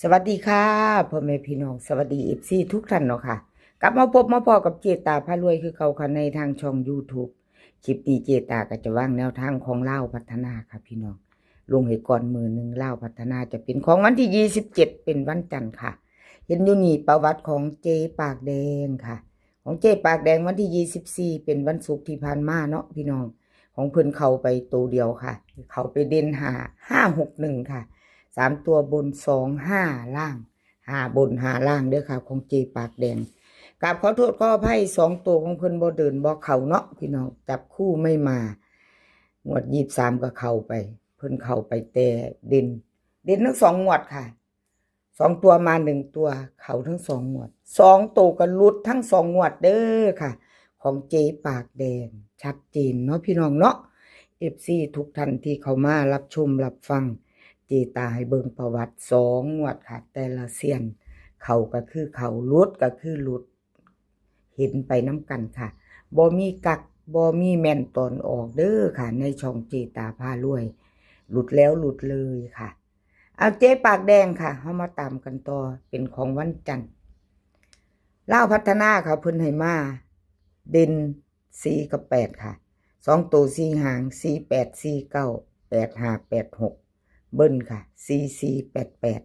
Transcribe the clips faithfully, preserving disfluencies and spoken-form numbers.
สวัสดีค่ะ พ่อแม่พี่น้อง สวัสดี เอฟซี ทุกท่านเนาะค่ะ กลับมาพบมาพ้อกับเจตาพารวยคือเก่าค่ะ ในทางช่อง YouTube คลิปนี้เจตาก็จะวางแนวทางของลาวพัฒนาค่ะพี่น้อง ลงให้ก่อนมื้อหนึ่ง ลาวพัฒนาจะเป็นของวันที่ยี่สิบเจ็ด เป็นวันจันทร์ค่ะ เห็นอยู่นี่ประวัติของเจปากแดงค่ะ ของเจปากแดงวันที่ยี่สิบสี่ เป็นวันศุกร์ที่ผ่านมาเนาะพี่น้อง ของเพิ่นเข้าไปตัวเดียวค่ะ เข้าไปเด่นห้า ห้าหกหนึ่งค่ะ สามตัวบน สองห้า ล่าง ห้าบน ห้าล่างเด้อค่ะ ของเจปากแดง กราบขอโทษขออภัย สองตัวของเพิ่นบ่เดินบ่เข้าเนาะพี่น้อง จับคู่ไม่มา งวดยี่สิบสามก็เข้าไป เพิ่นเข้าไปแต่เด่น เด่นทั้งสองงวดค่ะ สองตัวมาหนึ่งตัว เข้าทั้งสองงวด สองตัวก็หลุดทั้งสองงวดเด้อค่ะ ของเจปากแดง ชัดเจนเนาะพี่น้องเนาะ เอฟซี ทุกท่านที่เข้ามารับชมรับฟัง เจตาให้เบิ่งประวัติสองงวดค่ะ แต่ละเซียน เข้าก็คือเข้า หลุดก็คือหลุด เห็นไปนำกันค่ะ บ่มีกัก บ่มีแม่นตอนออกเด้อค่ะ ในช่องเจตาพารวย หลุดแล้วหลุดเลยค่ะ เอาเจปากแดงค่ะ เฮามาตามกันต่อ เป็นของวันจันทร์ ลาวพัฒนาค่ะ เพิ่นให้มา เด่น สี่กับแปดค่ะ สองตัวสี่หาง สี่แปด สี่เก้า แปดห้า แปดหก เบิ้ลค่ะ สี่สี่ แปดแปด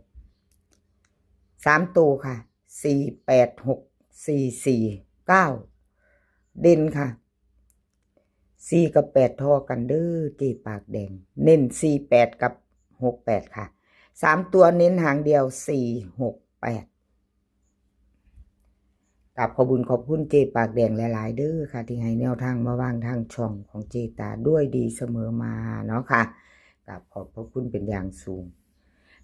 สามตัวค่ะ สี่แปด หก สี่สี่ เก้า เด่นค่ะ สี่กับแปด ทอกันเด้อ เจปากแดง เน้น สี่แปด กับ หกแปด ค่ะ สามตัวเน้นหางเดียว สี่หกแปด กราบขอบบุญขอบคุณเจปากแดงหลายๆเด้อค่ะ ที่ให้แนวทางมาวางทางช่องของเจตาด้วยดีเสมอมาเนาะค่ะ กราบขอบพระคุณเป็นอย่างสูง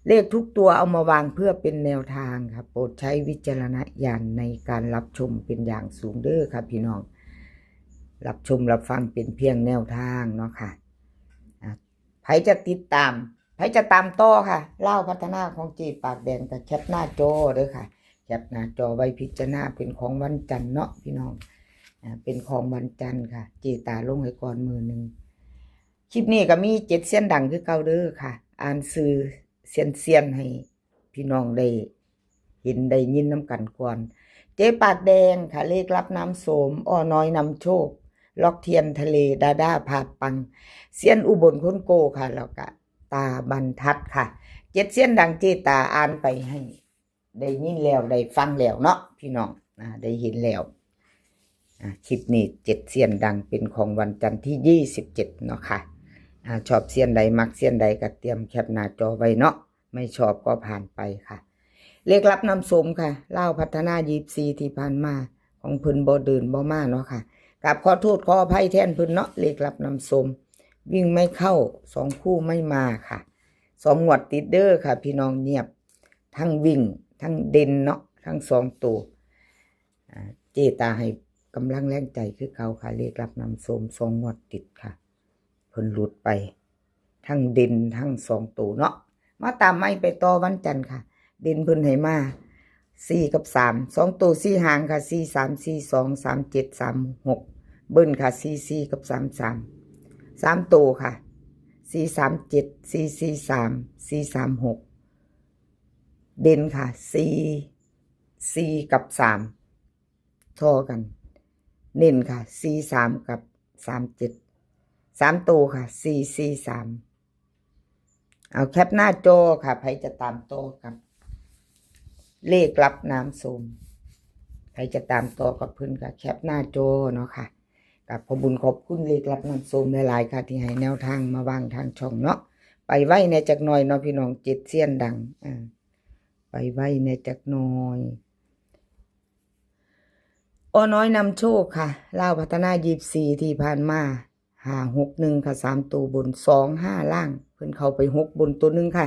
เลขทุกตัวเอามาวางเพื่อเป็นแนวทางค่ะ โปรดใช้วิจารณญาณในการรับชมเป็นอย่างสูงเด้อค่ะพี่น้อง รับชมรับฟังเป็นเพียงแนวทางเนาะค่ะ อ่ะ ไผจะติดตาม ไผจะตามต่อค่ะ ลาวพัฒนาของเจปากแดงก็แคปหน้าจอเด้อค่ะ แคปหน้าจอไว้พิจารณา เป็นของวันจันทร์เนาะพี่น้อง อ่า เป็นของวันจันทร์ค่ะ เจตาลงให้ก่อนมื้อหนึ่ง คลิปนี้ก็มีเจ็ดเซียนดังคือเก่าเด้อค่ะ อ่านชื่อเซียนๆให้พี่น้องได้เห็นได้ยินนำกันก่อน เจปากแดงค่ะ เลขลับน้ำโสม อ้อน้อยนำโชค ล็อกเทียนทะเล ดาด้าพาปัง เซียนอุบลคนโกค่ะ แล้วก็ตาบรรทัดค่ะ เจ็ดเซียนดังเจตาอ่านไปให้ ได้ยินแล้วได้ฟังแล้วเนาะพี่น้อง อ่า ได้เห็นแล้ว อ่า คลิปนี้เจ็ดเซียนดังเป็นของวันจันทร์ที่ยี่สิบเจ็ดเนาะค่ะ อ่า ชอบเซียนใดมักเซียนใดก็เตรียมแคปหน้าจอไว้เนาะ ไม่ชอบก็ผ่านไปค่ะ เลขลับน้ำโสมค่ะ ลาวพัฒนายี่สิบสี่ที่ผ่านมา ของเพิ่นบ่เดินบ่มาเนาะค่ะ กราบขอโทษขออภัยแทนเพิ่นเนาะ เลขลับน้ำโสม วิ่งไม่เข้า สองคู่ไม่มาค่ะ สองงวดติดเด้อค่ะ พี่น้อง เงียบ ทั้งวิ่ง ทั้งเด่นเนาะ ทั้งสองตัว อ่า เจตาให้กำลังแรงใจคือเก่าค่ะ เลขลับน้ำโสม สองงวดติดค่ะ เพิ่นหลุดไป ทั้งเด่นทั้งสองตัวเนาะ มาตามใหม่ไปต่อวันจันทร์ค่ะ เด่นเพิ่นให้มา สี่กับสาม สองตัวสี่หางค่ะ สี่สาม สี่สอง สามเจ็ด สามหก เบิ้ลค่ะ สี่สี่ กับ สามสาม สามตัวค่ะ สี่สามเจ็ด สี่สี่สาม สี่สามหก เด่นค่ะ สี่ สี่ กับ สาม ทอกัน เน้นค่ะ สี่สาม กับ สามเจ็ด สามตัวค่ะ สี่สี่สาม เอาแคปหน้าจอค่ะ ไผจะตามต่อกับ เลขลับน้ำโสม ไผจะตามต่อกับเพิ่นก็แคปหน้าจอเนาะค่ะ กราบขอบบุญขอบคุณเลขลับน้ำโสมหลายๆค่ะ ที่ให้แนวทางมาวางทางช่องเนาะ ไปไวแหน่จักหน่อยเนาะพี่น้อง เจ็ดเซียนดัง อ่า ไปไวแหน่จักหน่อย อ้อน้อยนำโชคค่ะ ลาวพัฒนายี่สิบสี่ที่ผ่านมา ห้าหกหนึ่งค่ะ สามตัวบน สองห้าล่าง เพิ่นเข้าไปหกบนตัวหนึ่งค่ะ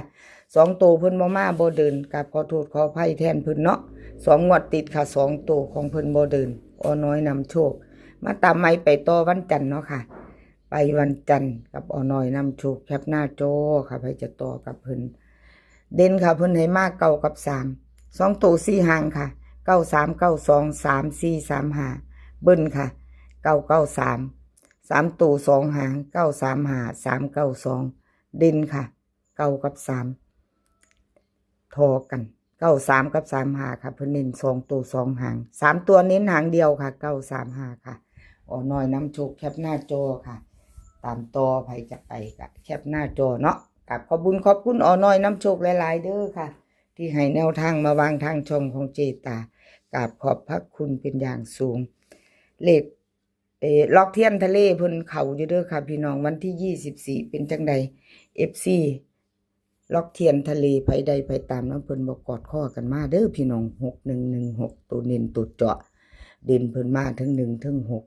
สองตัวเพิ่นบ่มาบ่เดิน กราบขอโทษขออภัยแทนเพิ่นเนาะ สองงวดติดค่ะ สองตัวของเพิ่นบ่เดิน อ้อน้อยนำโชค มาตามใหม่ไปต่อวันจันทร์เนาะค่ะ ไปวันจันทร์กับอ้อน้อยนำโชค แคปหน้าจอค่ะ ไผจะต่อกับเพิ่น เด่นค่ะ เพิ่นให้มา เก้า กับ สาม สองตัวสี่หางค่ะ เก้าสาม เก้าสอง สามสี่ สามห้า เบิ้ลค่ะ เก้าเก้าสาม สามตัวสองหาง เก้าสามห้า สามเก้าสอง เด่นค่ะ เก้า กับ สาม ทอกัน เก้าสามกับสามห้าค่ะ เพิ่นเน้นสองตัวสองหาง สามตัวเน้นหางเดียวค่ะ เก้าสามห้าค่ะ ออน้อยนำโชคแคปหน้าจอค่ะ ตามต่อ ไผจะไปก็แคปหน้าจอเนาะ กราบขอบบุญขอบคุณออน้อยนำโชคหลายๆเด้อค่ะ ที่ให้แนวทางมาวางทางช่องของเจตา กราบขอบพระคุณเป็นอย่างสูง เลข เอ่อ ล็อกเทียนทะเลเพิ่นเข้าอยู่เด้อค่ะพี่น้อง วันที่ยี่สิบสี่เป็นจั่งใด เอฟซี ล็อกเทียนทะเล ไผได้ไผตามนำเพิ่นบ่กอดคอกันมาเด้อพี่น้อง หกหนึ่งหนึ่งหก ตัวเน้นตัวเจาะ เด่นเพิ่นมาทั้งหนึ่งทั้งหก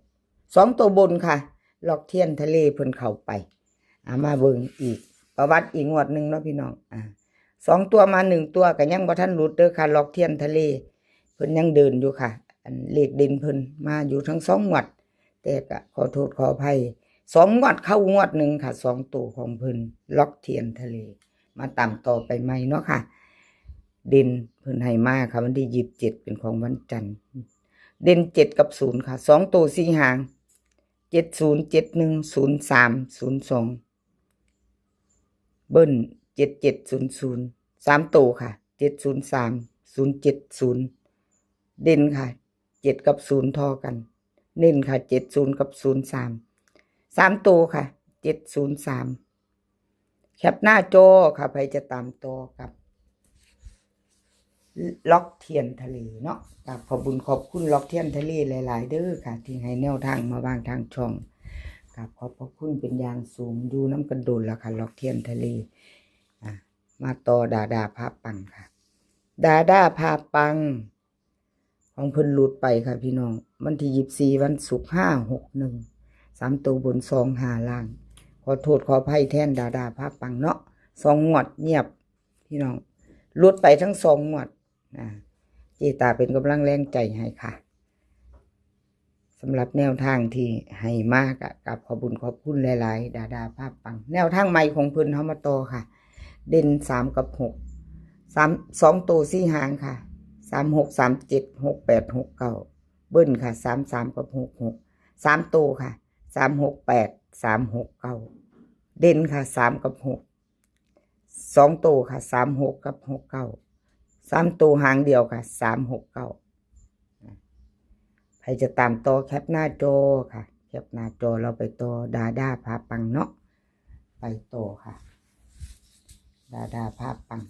สองตัวบนค่ะ ล็อกเทียนทะเลเพิ่นเข้าไป อ่า มาเบิ่งอีก ประวัติอีกงวดหนึ่งเนาะพี่น้อง อ่า สองตัวมาหนึ่งตัวก็ยังบ่ทันหลุดเด้อค่ะ ล็อกเทียนทะเล เพิ่นยังเดินอยู่ค่ะ อันเลขเด่นเพิ่นมาอยู่ทั้งสองงวด แต่ก็ขอโทษขออภัย สองงวดเข้างวดหนึ่งค่ะ สองตัวของเพิ่น ล็อกเทียนทะเล มาตามต่อไปใหม่เนาะค่ะ เด่นเพิ่นให้มาค่ะ วันที่ยี่สิบเจ็ดเป็นของวันจันทร์ เด่นเจ็ดกับศูนย์ค่ะ สองตัวสี่หาง เจ็ดศูนย์ เจ็ดหนึ่ง ศูนย์สาม ศูนย์สอง เบิ้ล เจ็ดเจ็ดศูนย์ศูนย์ สามตัวค่ะ เจ็ดศูนย์สาม ศูนย์เจ็ดศูนย์ เด่นค่ะ เจ็ดกับศูนย์ท่อกัน เน้นค่ะ เจ็ดศูนย์กับศูนย์สาม สามตัวค่ะ เจ็ดศูนย์สาม แคปหน้าจอค่ะ ไผจะตามต่อกับ ล็อกเทียนทะเลเนาะ กราบขอบบุญขอบคุณล็อกเทียนทะเลหลายๆเด้อค่ะ ที่ให้แนวทางมาวางทางช่อง กราบขอบพระคุณเป็นอย่างสูง อยู่นำกันโดนแล้วค่ะ ล็อกเทียนทะเล อ่ะ มาต่อดาดาพาปังค่ะ ดาดาพาปัง ของเพิ่นหลุดไปค่ะพี่น้อง วันที่ยี่สิบสี่วันศุกร์ ห้าหกหนึ่ง สามตัวบน สองห้าล่าง ขอโทษขออภัยแทนดาดาพาปังเนาะ สองงวดเงียบพี่น้อง หลุดไปทั้งสองงวด อ่า เจตาเป็นกำลังแรงใจให้ค่ะ สำหรับแนวทางที่ให้มาก็กราบขอบบุญขอบคุณหลายๆ ดาดาพาปัง แนวทางใหม่ของเพิ่นเฮามาต่อค่ะ เด่นสามกับหก สาม สองตัวสี่หางค่ะ สามหก สามเจ็ด หกแปด หกเก้า เบิ้ลค่ะ สามสาม กับ หกหก สามตัวค่ะ สามหกแปด สามหกเก้า เด่นค่ะ สามกับหก สองตัวค่ะ สามหก กับ หกเก้า สามตัวหางเดียวค่ะ สามหกเก้า ใครจะตามต่อแคปหน้าจอค่ะ แคปหน้าจอ เราไปต่อดาดาพาปังเนาะ ไปต่อค่ะ ดาดาพาปัง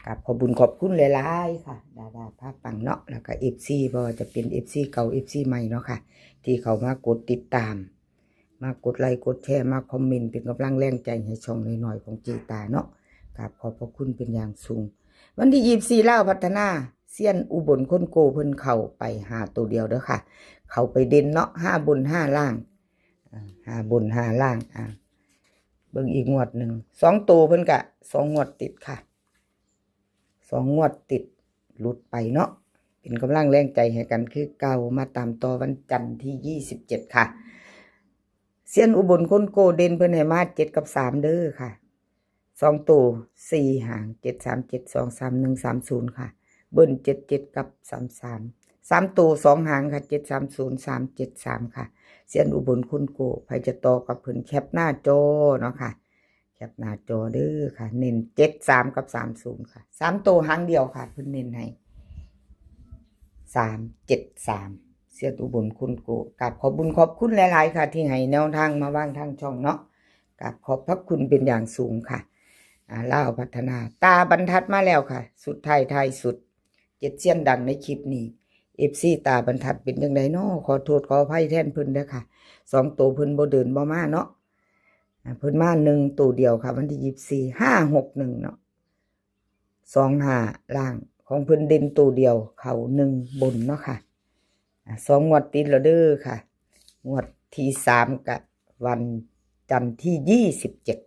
กราบขอบบุญขอบคุณหลายๆค่ะ ดาดาพาปังเนาะ แล้วก็เอฟซี บ่ว่าจะเป็นเอฟซีเก่า เอฟซีใหม่เนาะค่ะ ที่เข้ามากดติดตาม มากดไลค์กดแชร์ มาคอมเมนต์เป็นกำลังแรงใจให้ช่องน้อยๆของเจตาเนาะ กราบขอบพระคุณเป็นอย่างสูง วันที่ยี่สิบสี่ลาวพัฒนา เซียนอุบลคนโกเพิ่นเข้าไปห้าตัวเดียวเด้อค่ะ เข้าไปเด่นเนาะ ห้าบนห้าล่าง อ่า ห้าบนห้าล่าง อ่า เบิ่งอีกงวดหนึ่ง สองตัวเพิ่นกะสองงวดติดค่ะ สองงวดติดหลุดไปเนาะ เป็นกำลังแรงใจให้กันคือเก่า มาตามต่อวันจันทร์ที่ยี่สิบเจ็ดค่ะ เซียนอุบลคนโกเด่นเพิ่นให้มาเจ็ดกับสามเด้อค่ะ สองตัวสี่หาง เจ็ดสามเจ็ด สองสามหนึ่ง สามศูนย์ค่ะ เบิ้ลเจ็ดเจ็ดกับสามสาม สามตัวสองหางค่ะ เจ็ดสามศูนย์ สามเจ็ดสามค่ะ เซียนอุบลคนโก ไผจะต่อกับเพิ่นแคปหน้าจอเนาะค่ะ แคปหน้าจอเด้อค่ะ เน้นเจ็ดสามกับสามศูนย์ค่ะ สามตัวหางเดียวค่ะ เพิ่นเน้นให้ สามเจ็ดสาม เซียนอุบลคนโก กราบขอบบุญขอบคุณหลายๆค่ะ ที่ให้แนวทางมาวางทางช่องเนาะ กราบขอบพระคุณเป็นอย่างสูงค่ะ อ่า ลาวพัฒนา ตาบรรทัดมาแล้วค่ะ สุดท้ายท้ายสุด เจ็ดเซียนดังในคลิปนี้ เอฟซี ตาบรรทัดเป็นจั่งใดน้อ ขอโทษขออภัยแทนเพิ่นเด้อค่ะ สองตัวเพิ่นบ่เดินบ่มาเนาะ อ่า เพิ่นมาหนึ่งตัวเดียวค่ะ วันที่ยี่สิบสี่ ห้าหกหนึ่งเนาะ สองห้าล่าง ของเพิ่นเด่นตัวเดียว เข้าหนึ่งบนเนาะค่ะ อ่า สองงวดติดแล้วเด้อค่ะ งวดที่สามกะวันจันทร์ที่ยี่สิบเจ็ด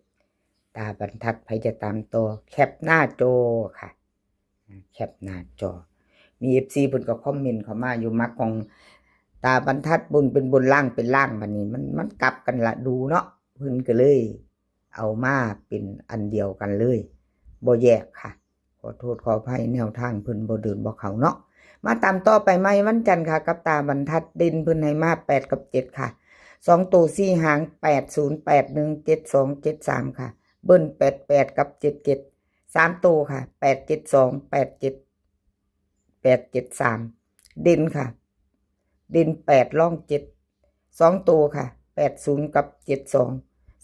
ตาบรรทัด ไผจะตามต่อ แคปหน้าจอค่ะ อ่า แคปหน้าจอ มีเอฟซีเพิ่นก็คอมเมนต์เข้ามาอยู่ มักของตาบรรทัด บนเป็นบน ล่างเป็นล่าง บัดนี้มัน มันกลับกันละดูเนาะ เพิ่นก็เลย เอามาเป็นอันเดียวกันเลย บ่แยกค่ะ ขอโทษขออภัย แนวทางเพิ่นบ่เดินบ่เข้าเนาะ มาตามต่อไปใหม่วันจันทร์ค่ะ กับตาบรรทัด เด่นเพิ่นให้มาแปดกับเจ็ดค่ะ สองตัวสี่หาง แปดศูนย์ แปดหนึ่ง เจ็ดสอง เจ็ดสามค่ะ เบิ้ลแปดแปดกับเจ็ดเจ็ด สามตัวค่ะ แปดเจ็ดสอง แปดเจ็ด แปดเจ็ดสาม เด่นค่ะ เด่นแปด รองเจ็ด สองตัวค่ะ แปดศูนย์ กับ เจ็ดสอง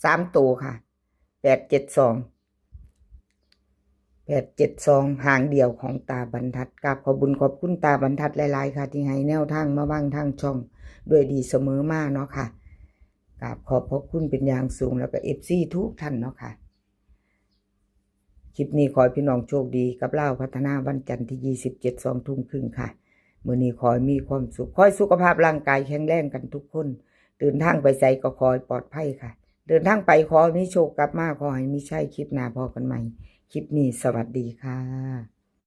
สามตัวค่ะ แปดเจ็ดสอง แปดเจ็ดสอง หางเดียวของตาบรรทัด กราบขอบบุญขอบคุณตาบรรทัดหลายๆค่ะ ที่ให้แนวทางมาเบิ่งทางช่องด้วยดีเสมอมาเนาะค่ะ กราบขอบพระคุณเป็นอย่างสูง แล้วก็ เอฟซี ทุกท่านเนาะค่ะ คลิปนี้ขอให้พี่น้องโชคดีกับลาวพัฒนาวันจันทร์ที่ยี่สิบเจ็ด สองทุ่มครึ่งค่ะ มื้อนี้ขอให้มีความสุข ขอให้สุขภาพร่างกายแข็งแรงกันทุกคน เดินทางไปไสก็ขอให้ปลอดภัยค่ะ เดินทางไปขอให้มีโชค กลับมาขอให้มีชัย คลิปหน้าพ้อกันใหม่ คลิปนี้สวัสดีค่ะ